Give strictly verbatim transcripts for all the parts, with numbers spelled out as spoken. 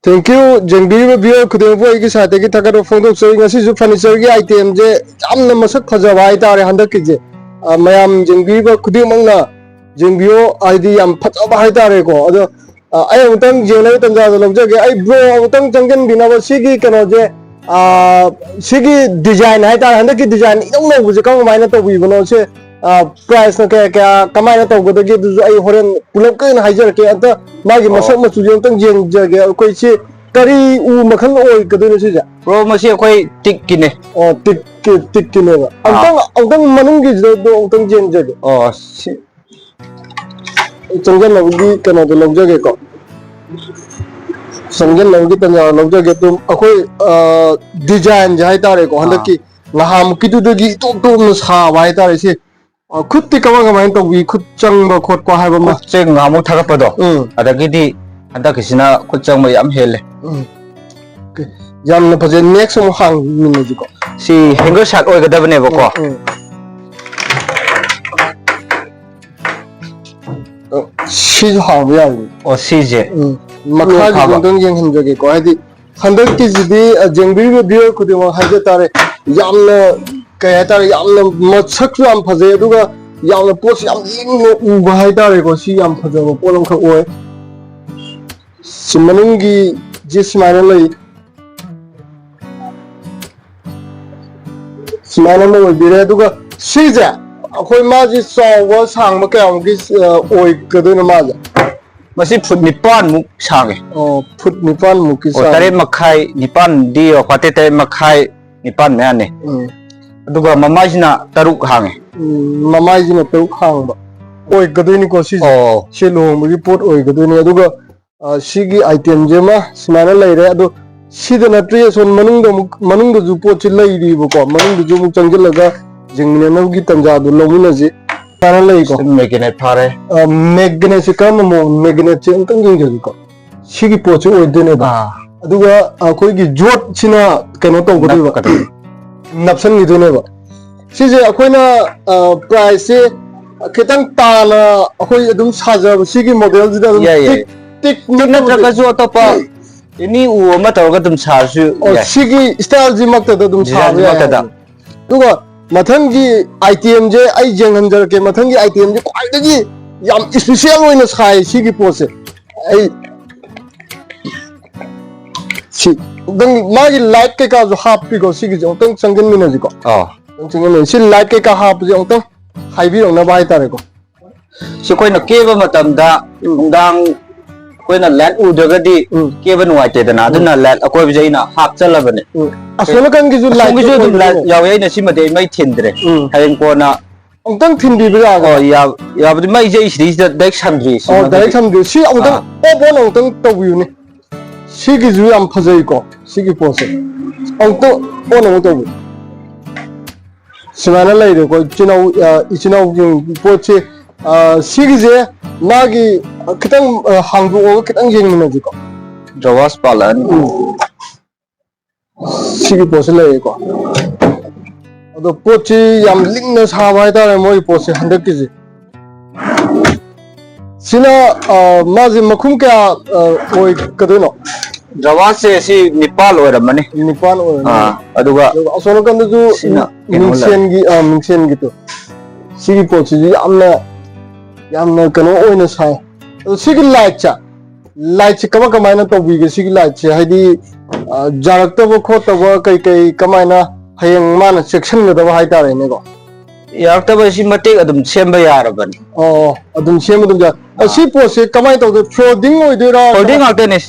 Thank you, ꯌꯦꯡꯕꯤꯔꯤꯕ viewer ꯈꯨꯗꯤꯡꯃꯛꯄꯨ ꯑꯩꯒꯤ side ꯇꯒꯤ ꯊꯥꯒꯠꯄ ꯐꯣꯡꯗꯣꯛꯆꯔꯤ꯫ ꯉꯁꯤꯁꯨ furniture ꯒꯤ item ꯁꯦ ꯌꯥꯝꯅ ꯃꯁꯛ ꯐꯖꯕ ꯍꯥꯏꯇꯥꯔꯦ ꯍꯟꯗꯛꯀꯤꯁꯦ꯫ ꯑ, ꯃꯌꯥꯝ ꯌꯦꯡꯕꯤꯔꯤꯕ ꯈꯨꯗꯤꯡꯃꯛꯅ ꯌꯦꯡꯕꯤꯌꯣ, ꯍꯥꯏꯗꯤ ꯌꯥꯝ ꯐꯖꯕ ꯍꯥꯏꯇꯥꯔꯦꯀꯣ꯫ ꯑꯗꯣ, ꯑ, ꯑꯩ ꯑꯃꯨꯛꯇꯪ ꯌꯦꯡꯅꯕꯒꯤ ꯇꯟꯖꯥꯗꯣ ꯂꯧꯖꯒꯦ꯫ ꯑꯩ bro ꯑꯃꯨꯛꯇꯪ ꯆꯪꯁꯤꯟꯕꯤꯅꯕ ꯁꯤꯒꯤ ꯀꯩꯅꯣꯁꯦ, ꯑ, ꯁꯤꯒꯤ design ꯍꯥꯏꯇꯥꯔꯦ, ꯍꯟꯗꯛꯀꯤ design ꯏꯅꯧ ꯅꯧꯕꯁꯦ ꯀꯔꯝ ꯀꯃꯥꯏꯅ ꯇꯧꯕꯤꯕꯅꯣ? ꯁꯦ, ꯑ, price ꯅ ꯀꯌꯥ ꯀꯌꯥ ꯀꯃꯥꯏꯅ ꯇꯧꯒꯗꯒꯦ ꯑꯗꯨꯁꯨ ꯑꯩ ꯍꯣꯔꯦꯟ ꯄꯨꯂꯞꯀꯤ ꯑꯣꯏꯅ ꯍꯥꯏꯖꯔꯛꯀꯦ꯫ ꯑꯝꯇ ꯃꯥꯒꯤ ꯑꯣ꯫ ꯃꯁꯛ ꯃꯆꯨꯁꯦ ꯑꯝꯇꯪ ꯌꯦꯡꯖꯒꯦ꯫ ꯑꯩꯈꯣꯏ ꯁꯤ ꯀꯔꯤ ꯎ ꯃꯈꯜ ꯑꯣꯏꯒꯗꯣꯏꯅꯣ ꯁꯤꯁꯦ? Bro, ꯃꯁꯤ ꯑꯩꯈꯣꯏ teak ꯀꯤꯅꯦ꯫ ꯑꯣ, teak ꯀꯤ, teak ꯀꯤꯅꯦꯕ꯫ ꯑꯥ꯫ ꯑꯝꯇꯪ, ꯑꯝꯇꯪ ꯃꯅꯨꯡꯒꯤꯁꯤꯗ ꯑꯝꯇꯪ ꯌꯦꯡꯖꯒꯦ꯫ ꯑꯣ, ꯁꯤ ꯑꯩ ꯆꯪꯖꯟꯅꯕꯒꯤ ꯀꯩꯅꯣꯗꯣ ꯂꯧꯖꯒꯦꯀꯣ꯫ ꯆꯪꯖꯟꯅꯕꯒꯤ ꯇꯟꯖꯥ ꯂꯧꯖꯒꯦ꯫ ꯑꯗꯨꯝ ꯑꯩꯈꯣꯏ, ꯑ, design ꯁꯦ ꯍꯥꯏꯇꯥꯔꯦꯀꯣ, ꯑꯥ꯫ ꯍꯟꯗꯛꯀꯤ ꯅꯍꯥꯟꯃꯨꯛꯀꯤꯗꯨꯗꯒꯤ ꯏꯇꯣꯞ ꯇꯣꯞꯅ ꯁꯥꯕ ꯍꯥꯏꯇꯥꯔꯦ ꯁꯤ꯫ ꯑ, ꯈꯨꯠꯇꯤ ꯀꯃꯥꯏ ꯀꯃꯥꯏꯅ ꯇꯧꯕꯤ? ꯈꯨꯠ ꯆꯪꯕ ꯈꯣꯠꯄ ꯍꯥꯏꯕ ꯑꯃ? ꯈꯨꯠꯁꯦ ꯉꯍꯥꯟꯃꯨꯛ ꯊꯥꯒꯠꯄꯗꯣ, ꯎꯝ꯫ ꯑꯗꯒꯤꯗꯤ ꯍꯟꯗꯛꯀꯤꯁꯤꯅ ꯈꯨꯠ ꯆꯪꯕ ꯌꯥꯝ ꯍꯦꯜꯂꯦ꯫ ꯎꯝ꯫ Okay꯫ ꯌꯥꯝꯅ ꯐꯖꯩ꯫ Next ꯑꯃꯨꯛ ꯍꯥꯡꯃꯤꯟꯅꯁꯤꯀꯣ꯫ ꯁꯤ hanger side ꯑꯣꯏꯒꯗꯕꯅꯦꯕꯀꯣ꯫ ꯎꯝ, ꯎꯝ꯫ ꯑ, ꯁꯤꯁꯨ ꯍꯥꯡꯕ ꯌꯥꯕꯅꯤ꯫ ꯑꯣ, ꯁꯤꯁꯦ꯫ ꯎꯝ꯫ ꯃꯈꯥꯒꯤꯁꯨ ꯐꯥꯕ꯫ ꯑꯝꯇꯪ ꯌꯦꯡꯍꯟꯖꯒꯦꯀꯣ꯫ ꯍꯥꯏꯗꯤ ꯍꯟꯗꯛꯀꯤꯁꯤꯗꯤ, ꯑ, ꯌꯦꯡꯕꯤꯔꯤꯕ viewer ꯈꯨꯗꯤꯡꯃꯛ ꯍꯥꯏꯖ ꯇꯥꯔꯦ, ꯌꯥꯝꯅ, ꯀꯩ ꯍꯥꯏꯇꯥꯔꯦ, ꯌꯥꯝꯅ ꯃꯁꯛꯁꯨ ꯌꯥꯝ ꯐꯖꯩ, ꯑꯗꯨꯒ ꯌꯥꯝꯅ ꯄꯣꯠꯁꯨ ꯌꯥꯝ ꯏꯪꯅ ꯎꯕ ꯍꯥꯏꯇꯥꯔꯦꯀꯣ꯫ ꯁꯤ ꯌꯥꯝ ꯐꯖꯕ ꯄꯣꯠ ꯑꯃꯈꯛ ꯑꯣꯏ꯫ ꯁꯤ ꯃꯅꯨꯡꯒꯤ ꯁꯤ ꯁꯨꯃꯥꯏꯅ ꯂꯩ꯫ ꯁꯨꯃꯥꯏꯅ ꯑꯃ ꯑꯣꯏꯕꯤꯔꯦ꯫ ꯑꯗꯨꯒ ꯁꯤꯁꯦ ꯑꯩꯈꯣꯏ ꯃꯥꯁꯤ ꯆꯥꯎꯕ ꯁꯥꯡꯕ ꯀꯌꯥꯃꯨꯛꯀꯤ, ꯑ, ꯑꯣꯏꯒꯗꯣꯏꯅꯣ ꯃꯥꯁꯦ? ꯃꯁꯤ ꯐꯨꯠ ꯅꯤꯄꯥꯟꯃꯨꯛ ꯁꯥꯡꯉꯦ꯫ ꯑꯣ, ꯐꯨꯠ ꯅꯤꯄꯥꯟꯃꯨꯛꯀꯤ ꯑꯣ, ꯆꯥꯡ꯫ ꯇꯔꯦꯠ ꯃꯈꯥꯏ, ꯅꯤꯄꯥꯟꯗꯤ ꯌꯧ-, ꯀ꯭ꯋꯥꯇꯔ ꯇꯔꯦꯠ ꯃꯈꯥꯏ, ꯅꯤꯄꯥꯟ ꯃꯌꯥꯅꯤ꯫ ꯎꯝ꯫ ꯑꯗꯨꯒ ꯃꯃꯥꯏꯁꯤꯅ ꯇꯔꯨꯛ ꯍꯥꯡꯉꯦ꯫ ꯎꯝ, ꯃꯃꯥꯏꯁꯤꯅ ꯇꯔꯨꯛ ꯍꯥꯡꯕ ꯑꯣꯏꯒꯗꯣꯏꯅꯤꯀꯣ ꯁꯤꯁꯦ꯫ ꯑꯣ꯫ ꯁꯤ ꯂꯨꯍꯣꯡꯕꯒꯤ ꯄꯣꯠ ꯑꯣꯏꯒꯗꯣꯏꯅꯤ꯫ ꯑꯗꯨꯒ ꯑ, ꯁꯤꯒꯤ item ꯁꯤꯃ ꯁꯨꯃꯥꯏꯅ ꯂꯩꯔꯦ꯫ ꯑꯗꯣ ꯁꯤꯗ ꯅꯠꯇ꯭ꯔꯤ, ꯑꯁꯣꯝ ꯃꯅꯨꯡꯗ ꯑꯃꯨꯛ, ꯃꯅꯨꯡꯗꯁꯨ ꯄꯣꯠꯁꯤ ꯂꯩꯔꯤꯕꯀꯣ꯫ ꯃꯅꯨꯡꯗꯁꯨ ꯑꯃꯨꯛ ꯆꯪꯁꯤꯜꯂꯒ ꯌꯦꯡꯃꯤꯟꯅꯅꯕꯒꯤ ꯇꯟꯖꯥꯗꯨ ꯂꯧꯃꯤꯟꯅꯁꯤ꯫ ꯁꯨꯃꯥꯏꯅ ꯂꯩꯀꯣ꯫ ꯁꯤ magnet ꯐꯥꯔꯦ꯫ ꯑ, magnet ꯁꯤ ꯀꯔꯝꯕ ꯃꯑꯣꯡ? Magnet ꯁꯤ ꯑꯝꯇꯪ ꯌꯦꯡꯖꯒꯦꯀꯣ꯫ ꯁꯤꯒꯤ ꯄꯣꯠꯁꯤ ꯑꯣꯏꯗꯣꯏꯅꯦꯕ꯫ ꯑꯥ꯫ ꯑꯗꯨꯒ ꯑꯩꯈꯣꯏꯒꯤ ꯌꯣꯠꯁꯤꯅ ꯀꯩꯅꯣ ꯇꯧꯒꯗꯣꯏꯕ꯫ ꯅꯞꯀꯗꯣꯏꯕ꯫ ꯅꯞꯁꯟꯈꯤꯗꯣꯏꯅꯦꯕ꯫ ꯁꯤꯁꯦ ꯑꯩꯈꯣꯏꯅ, ꯑ, price ꯁꯦ ꯈꯤꯇꯪ ꯇꯥꯅ ꯑꯩꯈꯣꯏ ꯑꯗꯨꯝ ꯁꯥꯖꯕ, ꯁꯤꯒꯤ model ꯁꯤꯗ ꯑꯗꯨꯝ ꯌꯥꯏ, ꯌꯥꯏ꯫ ꯇꯤꯛ, ꯇꯤꯛ ꯇꯤꯛ ꯅꯠꯇ꯭ꯔꯒꯁꯨ ꯑꯇꯣꯞꯄ ꯑꯦꯅꯤ ꯎ ꯑꯃ ꯇꯧꯔꯒ ꯑꯗꯨꯝ ꯁꯥꯔꯁꯨ ꯑꯣ, ꯌꯥꯏ꯫ ꯁꯤꯒꯤ ꯁ꯭ꯇꯥꯏꯜꯁꯤꯃꯛꯇꯗ ꯑꯗꯨꯝ ꯁꯥꯕ ꯌꯥꯏ ꯗꯤꯖꯥꯏꯟꯁꯤꯃꯛꯇꯗ꯫ ꯍꯥꯏꯕꯅꯤ꯫ ꯑꯗꯨꯒ ꯃꯊꯪꯒꯤ ꯑꯥꯏꯇꯦꯝꯁꯦ ꯑꯩ ꯌꯦꯡꯍꯟꯖꯔꯛꯀꯦ꯫ ꯃꯊꯪꯒꯤ ꯑꯥꯏꯇꯦꯝꯁꯦ ꯈ꯭ꯋꯥꯏꯗꯒꯤ ꯌꯥꯝ ꯏꯁꯄꯤꯁꯦꯜ ꯑꯣꯏꯅ ꯁꯥꯏ ꯁꯤꯒꯤ ꯄꯣꯠꯁꯦ꯫ ꯑꯩ ꯁꯤ ꯑꯃꯨꯛꯇꯪ ꯃꯥꯒꯤ ꯂꯥꯏꯠ ꯀꯩꯀꯥꯁꯨ ꯍꯥꯞꯄꯤꯀꯣ꯫ ꯁꯤꯒꯤꯁꯦ ꯑꯃꯨꯛꯇꯪ ꯆꯪꯁꯤꯟꯃꯤꯟꯅꯁꯤꯀꯣ꯫ ꯑꯥ꯫ ꯑꯃꯨꯛꯇꯪ ꯆꯪꯁꯤꯟꯃꯤꯟꯅꯁꯤ꯫ ꯁꯤ ꯂꯥꯏꯠ ꯀꯩꯀꯥ ꯍꯥꯞꯄꯁꯦ ꯑꯃꯨꯛꯇꯪ ꯍꯥꯏꯕꯤꯔꯛꯅꯕ ꯍꯥꯏꯇꯥꯔꯦꯀꯣ꯫ ꯁꯤ ꯑꯩꯈꯣꯏꯅ ꯀꯦꯕ ꯃꯇꯝꯗ ꯎꯝ꯫ ꯅꯨꯡꯗꯥꯡ ꯑꯩꯈꯣꯏꯅ ꯂꯥꯏꯠ ꯎꯗ꯭ꯔꯒꯗꯤ ꯎꯝ꯫ ꯀꯦꯕ ꯅꯨꯡꯉꯥꯏꯇꯦꯗꯅ, ꯎꯝ꯫ ꯑꯗꯨꯅ ꯂꯥꯏꯠ ꯑꯀꯣꯏꯕꯁꯦ ꯑꯩꯅ ꯍꯥꯞꯆꯜꯂꯕꯅꯦ꯫ ꯎꯝ꯫ ꯑꯁꯣꯝ ꯅꯥꯀꯟꯒꯤꯁꯨ ꯂꯥꯏꯠ ꯑꯁꯣꯝꯒꯤꯁꯨ ꯑꯗꯨꯝ ꯂꯥꯏꯠ ꯑꯣꯏꯕꯅꯤꯅ꯫ ꯌꯥꯎꯋꯦ, ꯑꯩꯅ ꯁꯤꯃꯗꯤ ꯑꯩ ꯃꯩ ꯊꯤꯟꯗ꯭ꯔꯦ꯫ ꯎꯝ꯫ ꯍꯌꯦꯡ ꯀꯣꯟꯅ ꯑꯃꯨꯛꯇꯪ ꯊꯤꯟꯕꯤꯕ ꯌꯥꯒꯗ꯭ꯔꯥ? ꯑꯣ, ꯌꯥ-, ꯌꯥꯕꯗꯤ ꯃꯩꯁꯦ ꯑꯩ ꯁꯤꯗꯩꯁꯤꯗ ꯗꯥꯏꯔꯦꯛ ꯁꯝꯗ꯭ꯔꯤ, ꯑꯣ, ꯁꯤꯃꯗꯤ꯫ ꯗꯥꯏꯔꯦꯛ ꯁꯝꯗ꯭ꯔꯤ꯫ ꯁꯤ ꯑꯃꯨꯛꯇꯪ ꯑꯥ꯫ ꯑꯣꯐ ꯑꯣꯟ ꯑꯃꯨꯛꯇꯪ ꯇꯧꯕꯤꯌꯨꯅꯦ꯫ ꯁꯤꯒꯤꯁꯨ ꯌꯥꯝ ꯐꯖꯩꯀꯣ, ꯁꯤꯒꯤ ꯄꯣꯠꯁꯦ꯫ ꯑꯃꯨꯛꯇꯪ ꯑꯣꯟ ꯑꯃꯨꯛ ꯇꯧꯕꯤꯌꯨ꯫ ꯁꯨꯃꯥꯏꯅ ꯂꯩꯔꯦꯀꯣ, ꯏꯆꯤꯟ ꯏꯅꯥꯎ, ꯑ, ꯏꯆꯤꯟ ꯏꯅꯥꯎꯁꯤꯡ ꯄꯣꯠꯁꯦ, ꯑ, ꯁꯤꯒꯤꯁꯦ ꯃꯥꯒꯤ, ꯑ, ꯈꯤꯇꯪ, ꯑ, ꯍꯥꯡꯗꯣꯛꯑꯒ ꯈꯤꯇꯪ ꯌꯦꯡꯃꯤꯟꯅꯁꯤꯀꯣ꯫ ꯗ꯭ꯔꯋꯥꯁ ꯄꯥꯜꯂꯛꯑꯅꯤ꯫ ꯎꯝ꯫ ꯁꯤꯒꯤ ꯄꯣꯠꯁꯤ ꯂꯩꯔꯦꯀꯣ꯫ ꯑꯗꯣ ꯄꯣꯠꯁꯤ ꯌꯥꯝ ꯂꯤꯡꯅ ꯁꯥꯕ ꯍꯥꯏꯇꯥꯔꯦ ꯃꯣꯏꯒꯤ ꯄꯣꯠꯁꯦ ꯍꯟꯗꯛꯀꯤꯁꯦ꯫ ꯁꯤꯅ, ꯑ, ꯃꯥꯁꯦ ꯃꯈꯨꯝ ꯀꯌꯥ, ꯑ, ꯑꯣꯏꯒꯗꯣꯏꯅꯣ? ꯗ꯭ꯔꯋꯥꯁꯦ ꯁꯤ ꯅꯤꯄꯥꯜ ꯑꯣꯏꯔꯝꯃꯅꯤ꯫ ꯅꯤꯄꯥꯜ ꯑꯣꯏꯔꯝꯃꯅꯤ꯫ ꯑꯥ, ꯑꯗꯨꯒ ꯑꯗꯨꯒ ꯑꯁꯣꯝ ꯅꯥꯀꯟꯗꯁꯨ ꯁꯤꯅ ꯀꯩꯅꯣ ꯂꯩꯔꯦ꯫ ꯃꯤꯡꯁꯦꯟꯒꯤ, ꯑ, ꯃꯤꯡꯁꯦꯟꯒꯤꯗꯣ꯫ ꯁꯤꯒꯤ ꯄꯣꯠꯁꯤꯁꯨ ꯌꯥꯝꯅ, ꯌꯥꯝꯅ ꯀꯩꯅꯣ ꯑꯣꯏꯅ ꯁꯥꯏ꯫ ꯑꯗꯣ ꯁꯤꯒꯤ ꯂꯥꯏꯠꯁꯦ, ꯂꯥꯏꯠꯁꯦ ꯀꯃꯥꯏ, ꯀꯃꯥꯏꯅ ꯇꯧꯕꯤꯒꯦ ꯁꯤꯒꯤ ꯂꯥꯏꯠꯁꯦ? ꯍꯥꯏꯗꯤ, ꯑ, ꯌꯥꯔꯛꯇꯕ ꯈꯣꯠꯇꯕ ꯀꯩ ꯀꯩ ꯀꯃꯥꯏꯅ ꯍꯌꯦꯡ ꯃꯥꯅ ꯆꯦꯛꯁꯤꯟꯒꯗꯕ ꯍꯥꯏꯇꯥꯔꯦꯅꯦꯀꯣ? ꯌꯥꯔꯛꯇꯕ ꯍꯥꯏꯁꯤ ꯃꯇꯦꯛ ꯑꯗꯨꯝ ꯁꯦꯝꯕ ꯌꯥꯔꯕꯅꯤ꯫ ꯑꯣ, ꯑꯗꯨꯝ ꯁꯦꯝꯕ ꯑꯗꯨꯝ ꯌꯥꯏ꯫ ꯑ, ꯑꯥ꯫ ꯁꯤ ꯄꯣꯠꯁꯦ ꯀꯃꯥꯏꯅ ꯇꯧꯗꯣꯏ? ꯐꯣꯜꯗꯤꯡ ꯑꯣꯏꯗꯣꯏꯔꯥ? ꯐꯣꯜꯗꯤꯡ ꯉꯥꯛꯇꯅꯦ꯫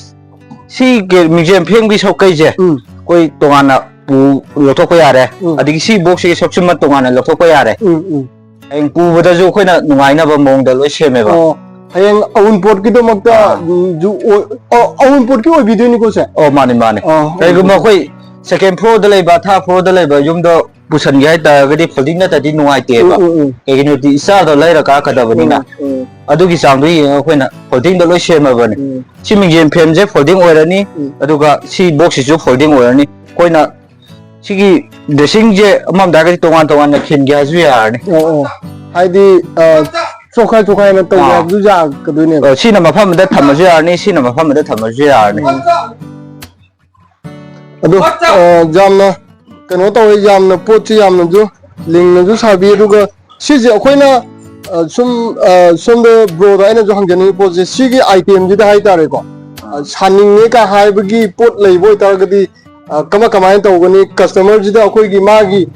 ꯁꯤ ꯀꯦ-, ꯃꯤꯡꯁꯦꯜ ꯐꯦꯡꯕꯤ ꯁꯣꯛꯀꯩꯁꯦ ꯎꯝ꯫ ꯑꯩꯈꯣꯏ ꯇꯣꯉꯥꯟꯅ ꯄꯨ-, ꯂꯧꯊꯣꯛꯄ ꯌꯥꯔꯦ꯫ ꯎꯝ꯫ ꯑꯗꯒꯤ ꯁꯤ ꯕꯣꯛꯁꯁꯤꯒꯤ ꯁꯔꯨꯛꯁꯤꯃ ꯇꯣꯉꯥꯟꯅ ꯂꯧꯊꯣꯛꯄ ꯌꯥꯔꯦ꯫ ꯎꯝ, ꯎꯝ꯫ ꯍꯌꯦꯡ ꯄꯨꯕꯗꯁꯨ ꯑꯩꯈꯣꯏꯅ ꯅꯨꯡꯉꯥꯏꯅꯕ ꯃꯑꯣꯡꯗ ꯂꯣꯏ ꯁꯦꯝꯃꯦꯕ꯫ ꯑꯣ, ꯍꯌꯦꯡ ꯑꯎꯟꯄꯣꯠꯀꯤꯗꯃꯛꯇ, ꯑꯥ꯫ ꯎꯝ, ꯖꯨ ꯑꯣꯏ-, ꯑ-, ꯑꯎꯟꯄꯣꯠꯀꯤ ꯑꯣꯏꯕꯤꯗꯣꯏꯅꯤꯀꯣ ꯁꯦ? ꯑꯣ, ꯃꯥꯅꯤ, ꯃꯥꯅꯤ꯫ ꯑꯥ, ꯀꯔꯤꯒꯨꯝꯕ ꯑꯎꯟꯄꯣꯠꯀꯤ꯫ ꯑꯩꯈꯣꯏ second floor ꯗ ꯂꯩꯕ, third floor ꯗ ꯂꯩꯕ ꯌꯨꯝꯗꯣ ꯄꯨꯁꯟꯒꯦ ꯍꯥꯏꯇꯥꯔꯒꯗꯤ folding ꯅꯠꯇ꯭ꯔꯗꯤ ꯅꯨꯡꯉꯥꯏꯇꯦꯕ꯫ ꯎꯝ, ꯎꯝ, ꯎꯝ꯫ ꯀꯩꯒꯤꯅꯣꯗꯤ ꯏꯆꯥꯗꯣ ꯂꯩꯔ ꯀꯥꯔꯛꯀꯗꯕꯅꯤꯅ꯫ ꯎꯝ, ꯎꯝ꯫ ꯑꯗꯨꯒꯤ ꯆꯥꯡꯗꯣ ꯌꯦꯡꯉꯒ ꯑꯩꯈꯣꯏꯅ folding ꯗ ꯂꯣꯏ ꯁꯦꯝꯃꯕꯅꯤ꯫ ꯎꯝ꯫ ꯁꯤ ꯃꯤꯡꯖꯦꯜ frame ꯁꯦ folding ꯑꯣꯏꯔꯅꯤ, ꯎꯝ꯫ ꯑꯗꯨꯒ ꯁꯤ box ꯁꯤꯁꯨ folding ꯑꯣꯏꯔꯅꯤ꯫ ꯑꯩꯈꯣꯏꯅ ꯁꯤꯒꯤ dressing ꯁꯦ ꯑꯃꯔꯣꯝꯗ ꯍꯥꯏꯔꯒꯗꯤ ꯇꯣꯉꯥꯟ ꯇꯣꯉꯥꯟꯅ ꯈꯤꯟꯒꯦ ꯍꯥꯏꯔꯁꯨ ꯌꯥꯔꯅꯤ꯫ ꯑꯣ, ꯑꯣ꯫ ꯍꯥꯏꯗꯤ, ꯑ, ꯇꯣꯈꯥꯏ ꯇꯣꯈꯥꯏꯅ ꯇꯧꯒꯦ ꯑꯥ꯫ ꯍꯥꯏꯕꯗꯨ ꯌꯥꯒꯗꯣꯏꯅꯦꯕ꯫ ꯑ, ꯁꯤꯅ ꯃꯐꯝ ꯑꯃꯗ ꯊꯝꯃꯁꯨ ꯌꯥꯔꯅꯤ, ꯁꯤꯅ ꯃꯐꯝ ꯑꯃꯗ ꯊꯝꯃꯁꯨ ꯌꯥꯔꯅꯤ꯫ ꯑꯗꯣ, ꯑ, ꯌꯥꯝꯅ ꯀꯩꯅꯣ ꯇꯧꯋꯦ, ꯌꯥꯝꯅ ꯄꯣꯠꯁꯤ ꯌꯥꯝꯅꯁꯨ ꯂꯤꯡꯅꯁꯨ ꯁꯥꯕꯤ꯫ ꯑꯗꯨꯒ ꯁꯤꯁꯦ ꯑꯩꯈꯣꯏꯅ, ꯑ, ꯁꯨꯝ, ꯑ, ꯁꯣꯝꯗ ꯕ꯭ꯔꯣꯗ ꯑꯩꯅꯁꯨ ꯍꯪꯖꯅꯤꯡꯉꯤ ꯄꯣꯠꯁꯦ, ꯁꯤꯒꯤ ꯑꯥꯏꯇꯦꯝꯁꯤꯗ ꯍꯥꯏꯇꯥꯔꯦꯀꯣ, ꯑ, ꯁꯥꯅꯤꯡꯉꯦ ꯀꯥꯏ ꯍꯥꯏꯕꯒꯤ ꯄꯣꯠ ꯂꯩꯕ ꯑꯣꯏꯇꯥꯔꯒꯗꯤ, ꯑ, ꯀꯃꯥꯏ ꯀꯃꯥꯏꯅ ꯇꯧꯒꯅꯤ? ꯀꯁꯇꯃꯔꯁꯤꯗ ꯑꯩꯈꯣꯏꯒꯤ ꯃꯥꯒꯤ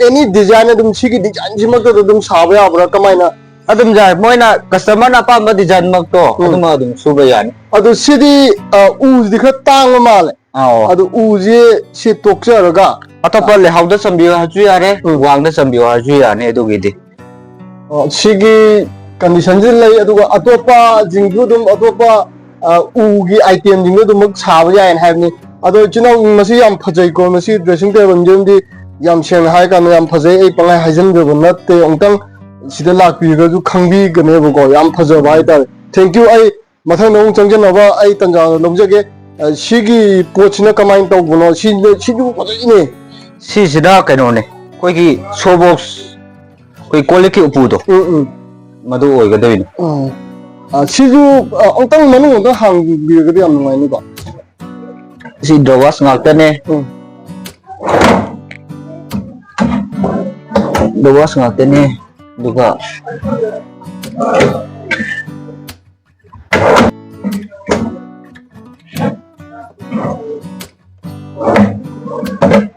ꯑꯦꯅꯤ ꯗꯤꯖꯥꯏꯟ ꯑꯗꯨꯝ ꯁꯤꯒꯤ ꯗꯤꯖꯥꯏꯟꯁꯤꯃꯛꯇꯗ ꯑꯗꯨꯝ ꯁꯥꯕ ꯌꯥꯕ꯭ꯔꯥ? ꯀꯃꯥꯏꯅ? ꯑꯗꯨꯝ ꯌꯥꯏ, ꯃꯣꯏꯅ ꯀꯁꯇꯃꯔꯅ ꯑꯄꯥꯝꯕ ꯗꯤꯖꯥꯏꯟꯃꯛꯇꯣ ꯎꯝ꯫ ꯑꯗꯨꯃꯛ ꯑꯗꯨꯝ ꯁꯨꯕ ꯌꯥꯅꯤ꯫ ꯑꯗꯣ ꯁꯤꯗꯤ, ꯑ, ꯎꯁꯤꯗꯤ ꯈꯔ ꯇꯥꯡꯕ ꯃꯥꯜꯂꯦ꯫ ꯑꯧ꯫ ꯑꯗꯣ ꯎꯁꯦ ꯁꯤ ꯇꯣꯛꯆꯔꯒ ꯑꯇꯣꯞꯄ ꯂꯩꯍꯥꯎꯗ ꯆꯟꯕꯤꯌꯨ ꯍꯥꯏꯔꯁꯨ ꯌꯥꯔꯦ, ꯎꯝ꯫ ꯋꯥꯡꯗ ꯆꯟꯕꯤꯌꯨ ꯍꯥꯏꯔꯁꯨ ꯌꯥꯅꯤ ꯑꯗꯨꯒꯤꯗꯤ꯫ ꯑ, ꯁꯤꯒꯤ ꯀꯟꯗꯤꯁꯟꯁꯤ ꯂꯩ, ꯑꯗꯨꯒ ꯑꯇꯣꯞꯄꯁꯤꯡꯁꯨ ꯑꯗꯨꯝ ꯑꯇꯣꯞꯄ, ꯑ, ꯎꯒꯤ ꯑꯥꯏꯇꯦꯝꯁꯤꯡꯗꯣ ꯑꯗꯨꯃꯛ ꯁꯥꯕ ꯌꯥꯏꯅ ꯍꯥꯏꯕꯅꯤ꯫ ꯑꯗꯣ ꯏꯆꯤꯟ ꯏꯅꯥꯎ, ꯃꯁꯤ ꯌꯥꯝ ꯐꯖꯩꯀꯣ, ꯃꯁꯤ ꯗ꯭ꯔꯦꯁꯤꯡ ꯇꯦꯕꯜꯁꯤꯃꯗꯤ ꯌꯥꯝ ꯁꯦꯡꯅ ꯍꯥꯏꯔ ꯀꯥꯟꯗ ꯌꯥꯝ ꯐꯖꯩ꯫ ꯑꯩ ꯄꯪꯍꯥꯏ ꯍꯥꯏꯖꯤꯟꯖꯕ ꯅꯠꯇꯦ, ꯑꯃꯨꯛꯇꯪ ꯁꯤꯗ ꯂꯥꯛꯄꯤꯔꯒꯁꯨ ꯈꯪꯕꯤꯒꯅꯦꯕꯀꯣ, ꯌꯥꯝ ꯐꯖꯕ ꯍꯥꯏꯇꯥꯔꯦ꯫ Thank you꯫ ꯑꯩ ꯃꯊꯪꯗ ꯑꯃꯨꯛ ꯆꯪꯖꯅꯕ ꯑꯩ ꯇꯟꯖꯥ ꯂꯧꯖꯒꯦ꯫ ꯑ, ꯁꯤꯒꯤ ꯄꯣꯠꯁꯤꯅ ꯀꯃꯥꯏꯅ ꯇꯧꯕꯅꯣ? ꯁꯤꯅ, ꯁꯤꯁꯨ ꯐꯖꯩꯅꯦ꯫ ꯁꯤꯁꯤꯅ ꯀꯩꯅꯣꯅꯦ, ꯑꯩꯈꯣꯏꯒꯤ ꯁꯣ ꯕꯣꯛꯁ, ꯑꯩꯈꯣꯏ ꯀꯣꯜ ꯂꯤꯛꯀꯤ ꯎꯄꯨꯗꯣ, ꯎꯝ, ꯎꯝ꯫ ꯃꯗꯨ ꯑꯣꯏꯒꯗꯣꯏꯅꯦ꯫ ꯎꯝ꯫ ꯑ, ꯁꯤꯁꯨ, ꯑ, ꯑꯃꯨꯛꯇꯪ ꯃꯅꯨꯡ ꯑꯃꯨꯛꯇꯪ ꯍꯥꯡꯕꯤꯔꯒꯗꯤ ꯌꯥꯝ ꯅꯨꯡꯉꯥꯏꯅꯤꯀꯣ꯫ ꯁꯤ ꯗ꯭ꯔꯣꯋꯥꯁ ꯉꯥꯛꯇꯅꯦ꯫ ꯎꯝ꯫ ꯗ꯭ꯔꯣꯋꯥꯁ ꯉꯥꯛꯇꯅꯦ꯫ ꯑꯗꯨꯒ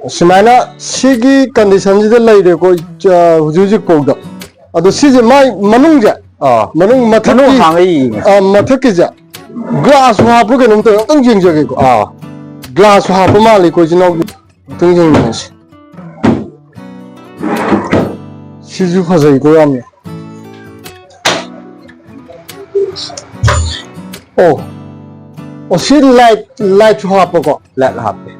ꯁꯨꯃꯥꯏꯅ ꯁꯤꯒꯤ ꯀꯟꯗꯤꯁꯟꯁꯤꯗ ꯂꯩꯔꯦꯀꯣ, ꯑ, ꯍꯧꯖꯤꯛ ꯍꯧꯖꯤꯛ ꯐꯥꯎꯗ꯫ ꯑꯗꯣ ꯁꯤꯁꯦ ꯃꯥꯏ ꯃꯅꯨꯡꯁꯦ, ꯑꯥ꯫ ꯃꯅꯨꯡ ꯃꯊꯛꯀꯤ, ꯃꯅꯨꯡ ꯍꯥꯡꯉ ꯌꯦꯡꯉꯦ꯫ ꯑ, ꯃꯊꯛꯀꯤꯁꯦ ꯒ꯭ꯂꯥꯁꯁꯨ ꯍꯥꯞꯄ꯭ꯔꯥ ꯀꯩꯅꯣꯝ ꯇꯧꯋꯦ, ꯑꯝꯇꯪ ꯌꯦꯡꯖꯒꯦꯀꯣ꯫ ꯑꯥ꯫ ꯒ꯭ꯂꯥꯁꯁꯨ ꯍꯥꯞꯄ ꯃꯥꯜꯂꯦꯀꯣ, ꯏꯆꯤꯟ ꯏꯅꯥꯎ꯫ ꯑꯝꯇꯪ ꯌꯦꯡꯃꯤꯟꯅꯁꯤ꯫ ꯁꯤꯁꯨ ꯐꯖꯩꯀꯣ ꯌꯥꯝꯅ꯫ ꯑꯣ꯫ ꯑꯣ, ꯁꯤ ꯂꯥꯏꯠ, ꯂꯥꯏꯠꯁꯨ ꯍꯥꯞꯄꯀꯣ? ꯂꯥꯏꯠ ꯍꯥꯞꯄꯦ꯫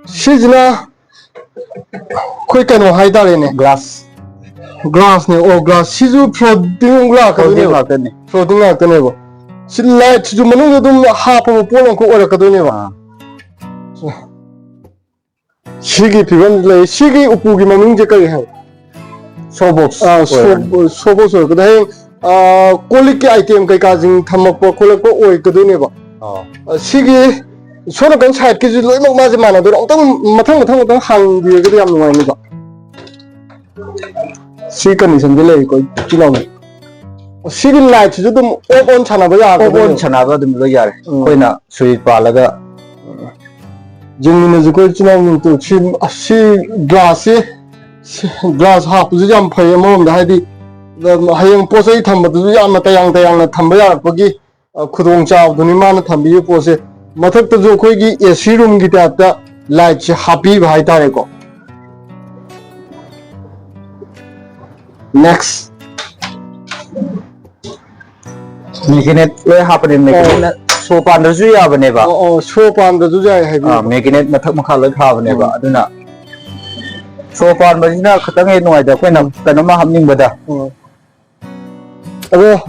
ꯁꯤꯁꯤꯅ ꯑꯩꯈꯣꯏ ꯀꯩꯅꯣ ꯍꯥꯏꯇꯥꯔꯦꯅꯦ꯫ ꯒ꯭ꯂꯥꯁ꯫ ꯒ꯭ꯂꯥꯁꯅꯦ꯫ ꯑꯣ, ꯒ꯭ꯂꯥꯁ꯫ ꯁꯤꯁꯨ ꯐ꯭ꯂꯣꯇꯤꯡ ꯂꯥꯛꯀꯗꯣꯏꯅꯦꯕ? ꯐ꯭ꯂꯣꯇꯤꯡ ꯂꯥꯛꯇꯣꯏꯅꯦꯕ꯫ ꯐ꯭ꯂꯣꯇꯤꯡ ꯂꯥꯛꯇꯣꯏꯅꯦꯕ꯫ ꯁꯤ ꯂꯥꯏꯠꯁꯤꯁꯨ ꯃꯅꯨꯡꯗ ꯑꯗꯨꯝ ꯍꯥꯞꯄꯕ ꯄꯣꯠ ꯑꯃꯈꯛ ꯑꯣꯏꯔꯛꯀꯗꯣꯏꯅꯦꯕ꯫ ꯑꯥ꯫ ꯁꯤꯒꯤ ꯐꯤꯕꯝ ꯂꯩ꯫ ꯁꯤꯒꯤ ꯎꯄꯨꯒꯤ ꯃꯃꯤꯡꯁꯦ ꯀꯔꯤ ꯍꯥꯏ? ꯁꯣ ꯕꯣꯛꯁ ꯑꯥ, ꯁꯣ-, ꯑꯣꯏꯔꯅꯤ꯫ ꯁꯣ ꯕꯣꯛꯁ ꯑꯣꯏꯔꯛꯀꯗꯣꯏꯅꯤ꯫ ꯍꯌꯦꯡ, ꯑ, ꯀꯣꯜ ꯂꯤꯛꯀꯤ item ꯀꯩꯀꯥꯁꯤꯡ ꯊꯝꯃꯛꯄ ꯈꯣꯠꯂꯛꯄ ꯑꯣꯏꯒꯗꯣꯏꯅꯦꯕ꯫ ꯑꯣ꯫ ꯑ, ꯁꯤꯒꯤ ꯁꯣꯝ ꯅꯥꯀꯟ sideꯀꯤꯁꯤ ꯂꯣꯏꯅꯃꯛ ꯃꯥꯁꯦ ꯃꯥꯟꯅꯗꯣꯏꯔꯣ? ꯑꯃꯨꯛꯇꯪ ꯃꯊꯪ ꯃꯊꯪ ꯃꯊꯪ ꯍꯥꯡꯕꯤꯔꯒꯗꯤ ꯌꯥꯝ ꯅꯨꯡꯉꯥꯏꯅꯤꯕ꯫ ꯁꯤ conditionꯗꯤ ꯂꯩꯀꯣ, ꯏꯆꯤꯜ ꯏꯅꯥꯎ꯫ ꯁꯤꯒꯤ lightꯁꯤꯁꯨ ꯑꯗꯨꯝ off on ꯁꯥꯟꯅꯕ ꯌꯥꯒꯗꯣꯏꯅꯦ꯫ Off on ꯁꯥꯟꯅꯕ ꯑꯗꯨꯝ ꯂꯣꯏ ꯌꯥꯔꯦ꯫ ꯎꯝ꯫ ꯑꯩꯈꯣꯏꯅ switch ꯄꯥꯜꯂꯒ꯫ ꯌꯦꯡꯃꯤꯟꯅꯁꯤꯀꯣ, ꯏꯆꯤꯜ ꯏꯅꯥꯎ ꯃꯌꯥꯝ꯫ ꯁꯤ, ꯁꯤ glassꯁꯤ, ꯁꯤ glass ꯍꯥꯞꯄꯁꯨ ꯌꯥꯝ ꯐꯩ ꯑꯃꯔꯣꯝꯗ, ꯍꯥꯏꯗꯤ, ꯍꯌꯦꯡ ꯄꯣꯠ ꯆꯩ ꯊꯝꯕꯗꯁꯨ ꯌꯥꯝꯅ ꯇꯌꯥꯡ ꯇꯌꯥꯡꯅ ꯊꯝꯕ ꯌꯥꯔꯛꯄꯒꯤ, ꯑ, ꯈꯨꯗꯣꯡꯆꯥꯕꯗꯨꯅꯤ ꯃꯥꯅ ꯊꯝꯕꯤꯔꯤꯕ ꯄꯣꯠꯁꯦ꯫ ꯃꯊꯛꯇꯁꯨ ꯑꯩꯈꯣꯏꯒꯤ AC roomꯒꯤ typeꯇ lightꯁꯦ ꯍꯥꯞꯄꯤꯕ ꯍꯥꯏꯇꯥꯔꯦꯀꯣ꯫ Next꯫ Magnet ꯂꯣꯏ ꯍꯥꯞꯄꯅꯦ꯫ ꯑꯣ꯫ Magnetꯅ ꯁꯣ ꯄꯥꯟꯗ꯭ꯔꯁꯨ ꯌꯥꯕꯅꯦꯕ꯫ ꯑꯣ, ꯑꯣ, ꯁꯣ ꯄꯥꯟꯗ꯭ꯔꯁꯨ ꯌꯥꯏ ꯍꯥꯏꯕꯤꯕ꯫ ꯑꯥ, magnet ꯃꯊꯛ ꯃꯈꯥ ꯂꯣꯏ ꯐꯥꯕꯅꯦꯕ꯫ ꯎꯝ꯫ ꯑꯗꯨꯅ ꯁꯣ ꯄꯥꯟꯕꯁꯤꯅ ꯈꯤꯇꯪ ꯍꯦꯛ ꯅꯨꯡꯉꯥꯏꯇꯦ, ꯑꯩꯈꯣꯏꯅ ꯎꯝ꯫ ꯀꯩꯅꯣꯝꯃ ꯍꯥꯞꯅꯤꯡꯕꯗ꯫ ꯎꯝ꯫ ꯑꯗꯣ,